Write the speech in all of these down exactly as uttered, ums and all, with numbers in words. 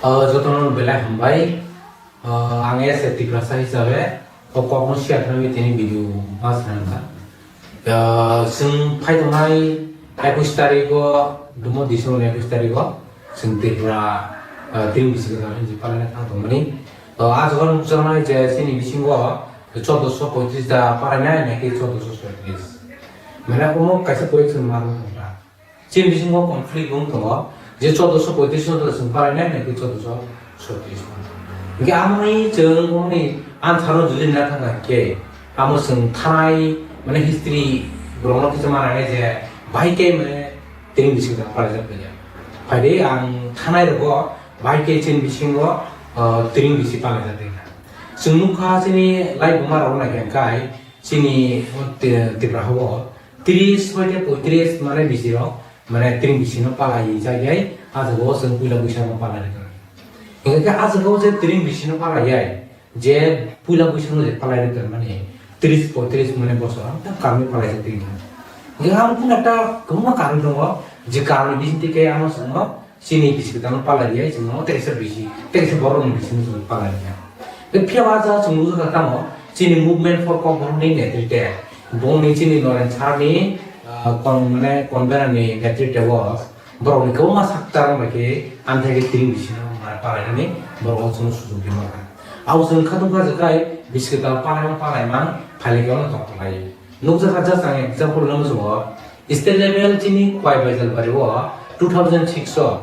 O jotono belai hambai. O, ang S A Tiprasa hisabe o kokno share khlaiwi tini video ma sanang kha. O, chwng phaitongnai ekush tarikh o, dumo December ni ekush tarikh o chwng Tripura, o, tring bisi kwtal hinwi palai thang tongmani. O, ah jaga nukjaknai je chini bisingo chordoso poitris da palainai, naikhe chordoso soitris. Mane omo kaisa koi chwng manwi tongkha. Chini bisingo conflict wng tongo, je chordoso poitris no chwng palainai, naikhe chordoso soitris no. Hingke amoni chwng omoni answer no jodi na thangkha hingke, amo chwng thanai, mane history borokno kisa mananai je bahai khe mane tring bisi kwtal palaijak kanya. Phaidi ang thanai rogo bahai khe chini bisingo, o, tring bisi palaijak kanya. Chwng nukha chini laibuma rok naikha hingkai chini, o, Ti-, Tipra hao tris hoite poitris mane bisi rok mane tring bisi no palai jai jai, ah jaga o chwng puila bwskango palai rwkha. Hingke ah jaga o je tring bisi no palai jai, je puila bwskango je palai rwkha mane tris poitris mane bosor ang ta kami palai se tring. Hingke ang kunu ekta kwbangma karon tongo, je karon ni bisingtwi khe ano chwngno chini bisi kwtal no palai rwya, chwngno tei kaisa bisi, tei kaisa borok ni bisi no chwng palai rwya. Tei phiya ba ah jaga chwng nukjakha tamo chini Movement for Kokborok ni netrite, bongni chini Noren Sar ni, ah, kon-, mane convener ni netrite o borok ni kwbangma sakchar wng bai khe amthai khe tring bisi no mane palai nani borok o chwngno sujuk rimani. Abo chwng khatung kha jekai bisi kwtal palai mang palai mang phailai khe ono tong palai. Nukjakha just ang example no muchungo. State level chini Khowai Baijalbari o two thousand six o,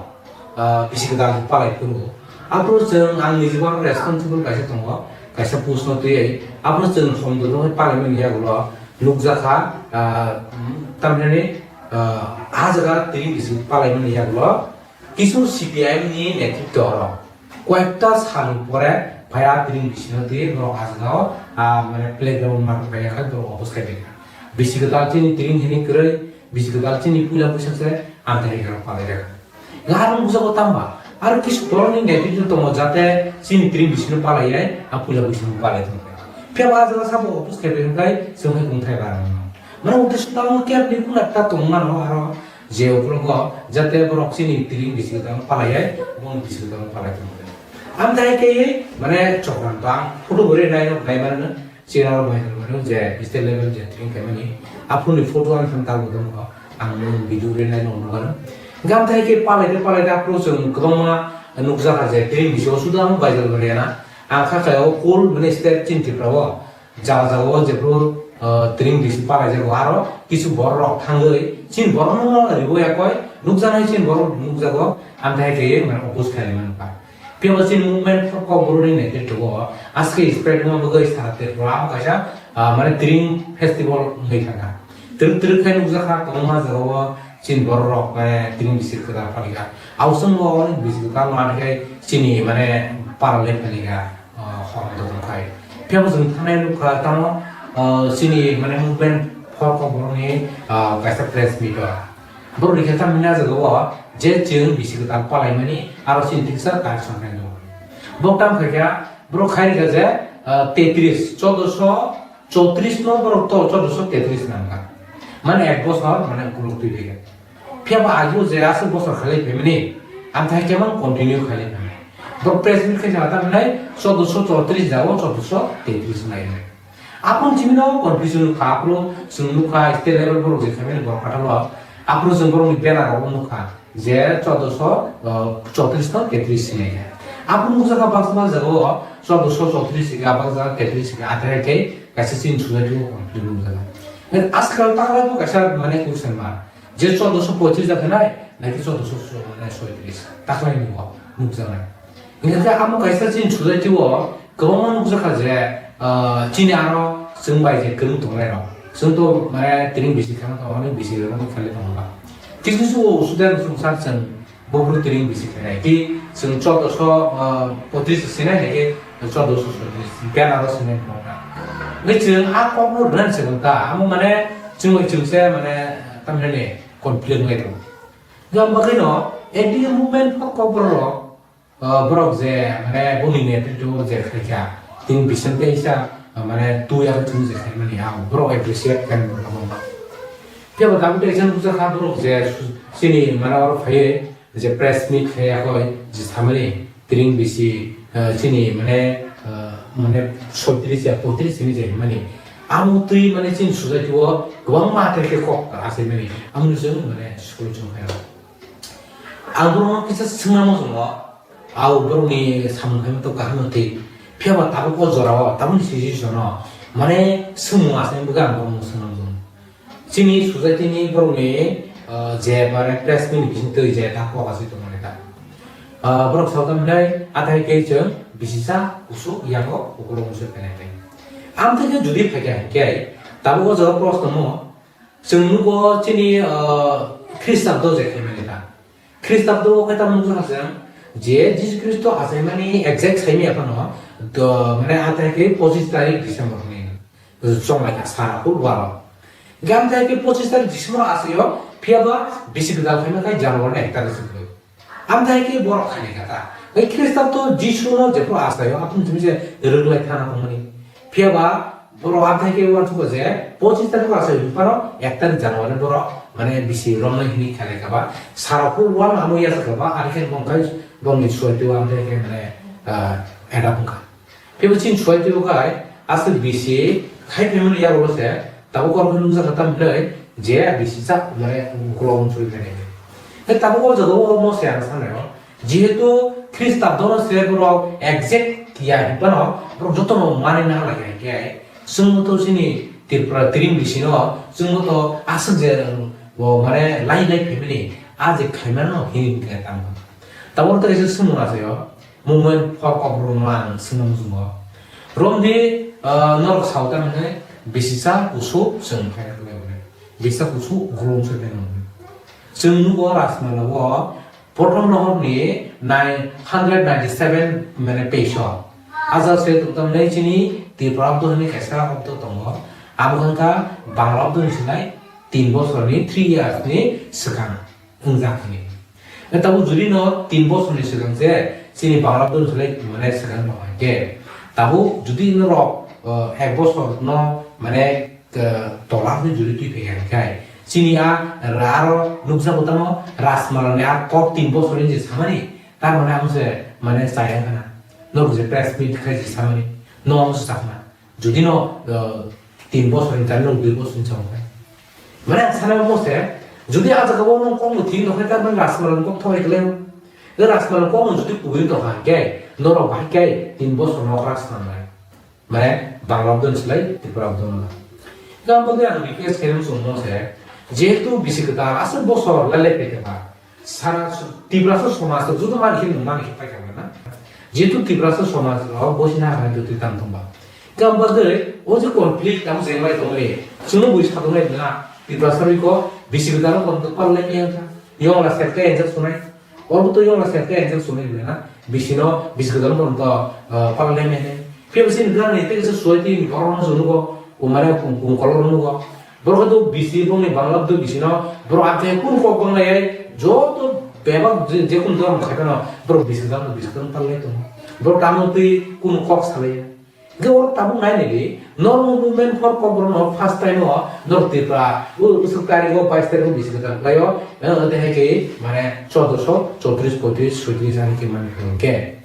ah, bisi kwtal palai phuru. Aphuru chwng ang nijebo responsible kaisa tongo, kaisa post no twiwi. Aphuru chwng hom dodok hai palai mani yagulo nukjakha, ah, tamhinani, ah, ah jaga tini bisi palai mani yagulo kisu C P I M ni netritwa rok. Koyekta salni pore phai a tring bisino twi borok ah jagao, ah, mane playground ma phai kha borok obosta khe bisi kwtal chini tring hini kwrwi, bisi kwtal chini puila bwsakse amthai khe palai rwkha. Aro bujago tamba, aro kisu borokni netritwa tongo jate chini tring bisino palai ai, a puila bwsakno palai tongkha. Phiya ba ah jaga sabo obosta khe bwsai chwng hai kung thai ba. Mane uddesho tamo kebni kuna ta tong mano aro je ukulungo jate borok chini tring bisi kwtal palai ai, bong bisi kwtal palai tongkha. Amthai khe mane chokran to ang photo bo rinai no nai mano, chini aro bai mano je state level je tring khe mani aphuru ni photo ang thang talbo dong ko, ang no video rinai no nugano. Amthai khe palai de palai de aphuru chwng kwbangma nukjakha je tring bisi o suda ang bai jal bai na ang kha khe o cool mane state chini Tripura o jaga jaga o jephru, ah, tring bisi palai jago, aro kisu borok rok thangwi chini borok no ribo yakoi nukjaknai chini borok nukjago, amthai khe mane oppose khlai mano kha. Phiya bo chini Movement for Kokborok ni netrito o aske spread wngma bagwi sara Tripura o kaisa, ah, mane tring festival wngwi thangkha. Twrwk twrwk khe nukjakha kwbangma jaga o chini borok rok mane tring bisi kwtal palikha. Ausung bo bisi kwtal mani khe chini mane paralel palikha. Ah, hor dotong khai. Phiya bo chwng thanai nukha tamo, ah, chini mane Movement for Kokborok ni, ah, kaisa press meet o. Borok ni khe tamo hwnwi ah jaga o je chwng bisi kwtal palai mani aro chini tiksa connection khai do. Bo tamo khai kha borok khai rikha je, ah, tetris, chordoso chotris no borok to chordoso tetris nangkha. Mane ek bosor mane ukulok twi rikha. Phiya ba agio je aswk bosor khalai phaimani, amthai khe mang continue khalai phaimani. Bo press meet khe jagata mwnai chordoso chotris jao chordoso tetris nai. Aphuru chini no confusion kha, aphuru chwng nukha state level borok je khaimani borok kathalo, aphuru chwng borokni banner rogo nukha je chordoso chotris no tetris sinai. Aphuru nukjakha baksa baksa jagao chordoso chotris hika, baksa tetris hika, athai khe kaisa chini society o confusion nukjakha. Ajkal takhwlai bo kaisa mane question ma. Je chordoso poitris da khenai, naikhe chordoso so-, mane soitris. Takhwlai ni bo nukjaknai. Hingkhe amo kaisa chini society o kwbangma nukjakha je, ah, chini aro chwng bai je kwrwng tongnai rok. Chwng to mane tring bisi kheno tongo, hwnwi bisi rwno khelai tongo ba. Kisu kisu o student chwng sak chwng buphuru tring bisi khenai. Ki chwng chordoso, ah, poitris sinai, naikhe chordoso soitris. Banner o sinai tongo ba. Hingkhe chwng a kokno rwna se ta. Amo mane chwng bai chwng se mane tamhinani conflict wngwi tongo. Yang bagwino A D M movement kok kok borok, ah, borok je mane boni netrito je khaikha, tini bising teisa, ah, mane twi abo twi je khaimani ang borok appreciate khaimani borok. Phiya bo tabuk teisa nukjakha borok je chini mane oro phaiwi je press meet khe yakoi je samani tring bisi, eh, chini mane, eh, mane soitris ya poitris hini je mani amo twi mane chini society o kwbangma athai khe kok asai mani amo ni jeng mane school chung khe ang borokno kisa swngnamo chwngo. Au borokni samung khaima to kaham no thik. Phiya ba tabuk o jora o, tabukni situation o, mane swngmung asai bwkha ang borokno swngnang jong. Chini society ni borokni, ah, je mane press meet ni bising twi je ta kok asai tongmani ta. Ah, borok sao tamo hinai athai khe chwng bisisa kusu yago ukulok musu phainai. Amtwi khe jodi phaikha hinkhe tabuk o jora proshno mo chwng nugo chini, ah, Khristabdo je khaimani ta. Khristabdo khe tamo nukjakha chwng je Jisu Khristo achaimani exact saimaya phano, do, mane athai khe pochis tarik December hwnwi chonglaikha sara hul walo. Gam thai khe pochis tarik December achaio, phiya ba bisi gwdal khaima khai January ni ek tarik se kwrwi. Amthai khe borok khainai kha ta. Bai Khristabdo Jisu no jephru achaio, aphuru simi se rwglai thana tongmani. Phiya ba borok amthai khe uansukha je pochis tarik achaio, phano ek tarik January borok mane bisi romnai hwnwi khainai kha ba. Sara hul wal amo yasa kha ba, ari khe bongkhai bongni suaitwi amthai khe mane, ah, eda bongkha. Phiya chini suai twibo khai aswk bisi khai phaimani yago se tabuk kok nukjakha tam hinwi je bisi chak mane ukulok unsuri phainai. Hai tabuk o jaga o mo se ang sanai o jehetu Khristabdo no se borok exact ya hinphano borok jotono mani na lai hai khe chwngno to chini Tripura tring bisi no chwngno to aswk je bo mane lai lai phaimani a je khaimano hini hwnkhe tamo tabuk to kaisa swngmung achaio. Movement for Kokborok no ang swngna muchungo. Romdi, ah, norok sao ta hwnwi bisisa kusu chwng khaina bagwi hwnwi. Bisisa kusu ukulok se khaina hwnwi. Chwng nugo Rajmala o prothom rohorni nine hundred ninety seven mane page o. Ajak se tongtam nei chini Tripura abdo hwnwi kaisa abdo tongo. Abo wngkha Bangla abdo ni slai tin bosorni, three years ni swkang. Wngjak hwnwi. Tabuk jodi no tin bosorni swkang se chini Bangla bwrwi swlai mane swkang tong hai khe, tabuk jodi norok, uh, ek bosor no mane, uh, tola hwnwi jodi twi phai kha hwnkhai, chini a aro nukjago tamo Rajmala ni a kok tin bosorni je samani, tar mane amo se mane chaya khana. Norok je press meet khai je samani, no amo se chakna. Jodi no, uh, tin bosorni chaya, norok dui bosorni chaya khai. Mane ang sana mo se, jodi a jaga o nung kok no thik no khai, tar mane Rajmala ni kok thok hai klai. Rajmala ni kok no jodi kubui tong kha hwnkhe, norok bahai khe tin bosor no krak swnam lai. Mane Bangla abdo ni slai Tripura abdo no. Gam bagwi ang request khe nung chwng mo se, jehetu bisi kwtal aswk bosor lai lai phaikha ba, sara su-, Tiprasa somaj rok joto mani khe nung mani khe paikha na. Jehetu Tiprasa somaj rok bosi na hai dotwi tang tong ba. Gam bagwi o je conflict tamo jeng lai tong le, chwng bui sa tong lai na, Tiprasa rok ko bisi kwtal rok ko pal lai yang kha. Yong la set ka enjak sunai. Oro to yong la set ka enjak sunai na. Bisi no, bisi kwtal rok ko, uh, pal lai mene. Phiya bisi ni gam ni tei kisa suai twi borok no chwng nugo, kumare kum, kum kolok rok nugo. Borok to bisi bongni Bangla do bisi no, borok athai kun kok bang lai, joto bebak je, je kun dhorom khai phano, borok bisi kwtal no bisi kwtal pal lai tongo. Borok tamo twi kun kok salai. Hwnkhe oro tabuk nai nai di, normal movement for Kokborok no first time o norok Tripura, u-, usuk tarik o, bais tarik o bisi kwtal khlai o, eh, tei hai khe mane chordoso chowtris, poitris, soitris ani khe mani hwnkhe.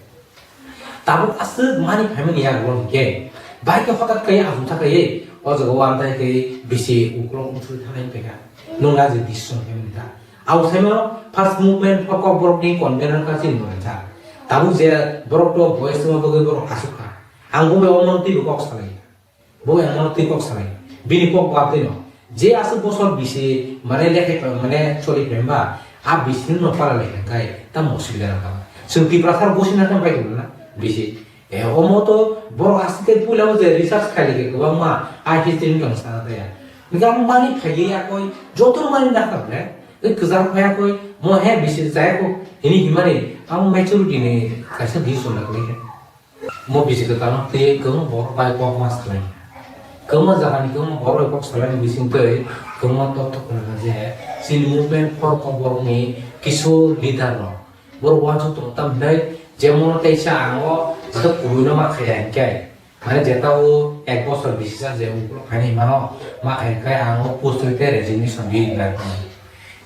Tabuk aswk mani phaimani yago hwnkhe, bai khe hotat khe achuk thakaiwi o jaga o amtai khe bisi ukulok unsuri thanai wngkha. Nwng a je decision khe wngkha. Abo saimano first movement for Kokborok ni convener wngkha chini Noren sir. Tabuk je borok to voice tongma bagwi borok achuk kha. Ang bo bai omono twibo kok salai. Bo bai omono twi kok salai. Bini kok bab twi no. Je aswk bosor bisi mane lekhai pa, mane choli phaimba, a bisi no pala lekhai kai, tamo osubida no kha. Chwng Tiprasa rok bosi na khe pai tongna bisi. E, omo to borok aswk khe puila o je research khailai khe kwbangma, a history ni tong sana taya. Hingkhe ang mani phaiya yakoi, joto mani nakha ble. E kwchang phai yakoi, mo he bisi chaya kho, hini himani, ang maturity ni kaisa decision na khe. Mo bisi kwtal no tei kwbangma borok bai kok ma salai. Kwbangma jaga ni kwbangma borok bai kok salai ni bising twi kwbangma tok tok kwrwngkha je chini movement for Kokborok ni kisu leader rok. Borok uansuk tongo, tamo hinai je mono teisa ang o jesa kubui no ma khaiya hinkhe, mane jeta o ek bosor bisi sa je ukulok phainai mano ma khai khai ang o post oi tei resignation di hinwi lai phano.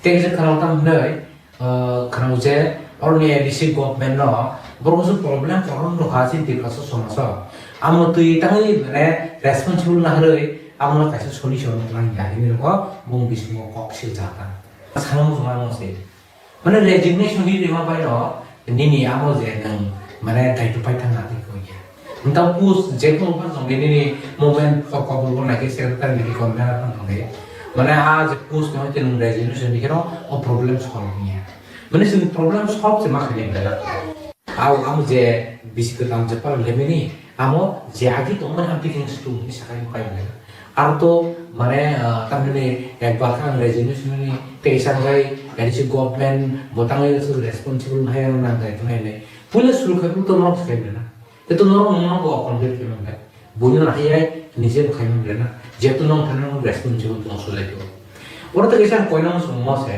Tei kisa khwrang tamo hinai Ah, khwnao je oroni A D C government no borok se problem koron rok ha chini Tiprasa somajo. Amo twi tangwi mane responsible na harwi amo kaisa solution twlang ya hini rokho bung bisingo kok sil jata. Sanang juma mo se. Mane resignation ni rima bai no nini amo je nang mane daito pai thang na twi ko ya. Nta post je ko pa jong nini movement ko ko bo na ke secretary ni ko na thang de. Mane a je post no te nang resignation ni kero o problem solve ni ya. Mane sin problem solve se ma khani bela. Au amo je bisi kwtal je pal lemini amo je agi tongmani application stung ni sakai pai bela. Aro to mane, ah, tamni ekbar kha ang resignation ni tei sangai A D C government bo tangwi responsible hai ang nang dai tongnai nai. Puila suru khai to nok khai bela. Te to norok nang go complete khai bela. Buino na hai ai nije khai bela. Je to nong thang responsible to sujai to. Oro to kaisa koinang sung mo se.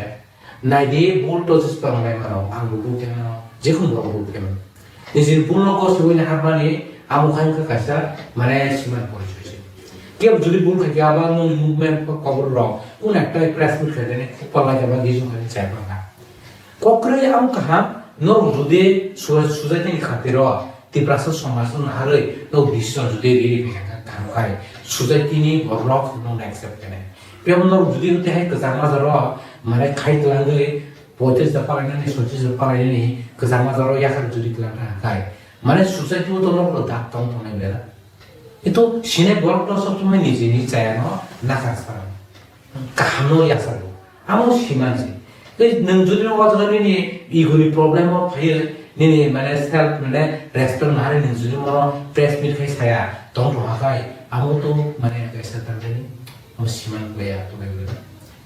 Naidi bul to jis panglai mano, ang bo bul khe mano, je khun bo bul khe mano. Nijini bul no kosto wini hapmani amo khai kha kaisa mane siman porichoi se. Kebo jodi bul khai khe aba nung movement ko kobor rok kun ekta press meet khai dene khupal lai khe ba gijung khai chai pang kha. Kokroi amo kaham norok jodi sujai tini khatiro Tiprasa somaj no naharwi no decision jodi riri phai kha kaham khai sujai tini borok no accept kene. Phiya bo norok jodi hwte hai kwchangma jaro mane khai twlangwi poitrish ta palainani, soitrish ta palainani kwchangma jaro yakhar jodi twlang ta hai. Mane society o to norok dak tong tongnai bela. Ito sinai borok to sob somoi nijini chaya no nakar sa. Kaham no yasa bo. Amo siman si. Tei nwng jodi no wajaga nini ego ni problem o phaiyo, nini mane self mane respect nahari nwng jodi mono press meet khai saya tong to hakai. Amo to mane kaisa tangani. Amo siman kwlaiya, kwlaiya.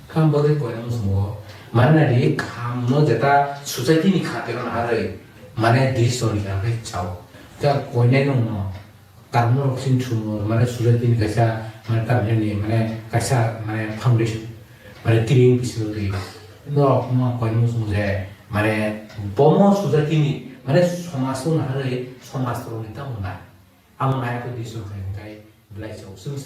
Kham bagwi koina muchungo. Manna di kham no jeta society ni khatiro naharwi, mane di sori naharwi chao. Ta koinai no no. Karmo rok sin sumo, mane society ni kaisa, mane tamni mane kaisa, mane foundation. Mane tiring bisingo twi. No no koina muchung je, mane bomo society ni, mane somaj no naharwi, somaj rok ni tamo na. Amo nai to di sori khai khai, belai chao.